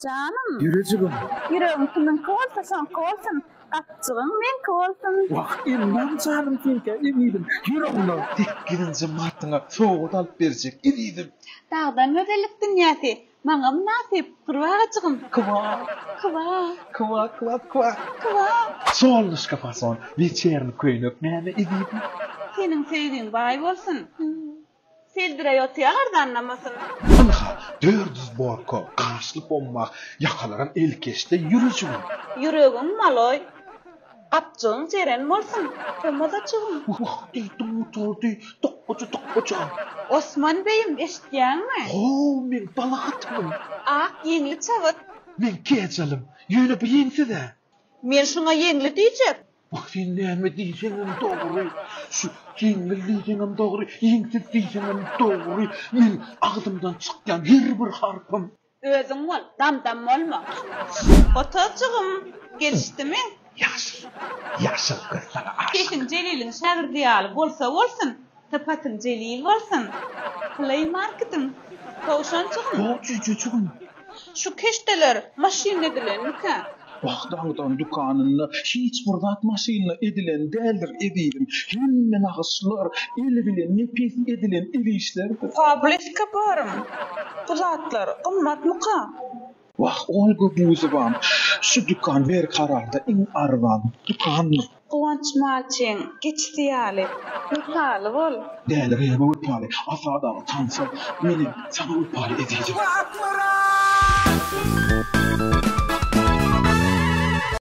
Janym. Ýürejigim. Ýüregiň kimiňki bolsa, şoňky bolsun. Gapjygyň meňki bolsun. Wah, emmam janym seňkä ezizim. Ýür onda. Sekizinji martyňa sowgat alyp berjek, ezizim. Dagdan gözellik dünýäsi maňa mynasyp, gurbagajygym. Kwa. Kwa. Kwa, kwa, kwa. Kwa. Solnyşka fason, weçerni köýnek näme, ezizim? Seniň söýgiň baý bolsun. Seldireý otýa arzanlamasyn. Ynha, 400 borka, gaşly pommak, ýakalaram elkeşde ýürejigim. Ýüregiň maloý, gapjygyň jeren bolsun, tomazaçygym. Wah, diýdim gutardy, tokgaja tokgaja. Osman beýim, eşitýäňmi? How, meň bala hatynym. Ak ýeňli çabyt. Meň kejalim, ýöne bu ýeňsiz-ä. Men şuňa ýeňli diýjek. Wah, sen näme diýseňem dogry. Şu ýeňil diýseňem dogry, ýeňsiz diýseňem dogry. Meň agzymdan çykýan her bir harpym. Özüň bol, dam-dam bolma. Gotazjygym, gelişdimi? Ýaşyl, ýaşyl gyz saňa aşyk. Sesiň Jeliliň şägirdi ýaly bolsa bolsun, sypatyň Jelil bolsun. Play marketiň, towşanjygym. Ho, jüýjejigim. Şu keşdeler maşynda edilenmikä? Wah dagdan dükanynda hiç bir zat maşynda edilen däldir ezizim. Hemme nagyşlar el bilen nepis edilen el işlerdir. Fabriska barym. Bu zatlar gymmatmyka? Wah Olga Buzowam şu dükan Berkararda iň arzan dükandyr. Guwanç malçyň geçisi ýaly wepaly bol. Däli Rebe wepaly, Asad aga tansa, menem saňa wepaly ezizim. Wah Myrat!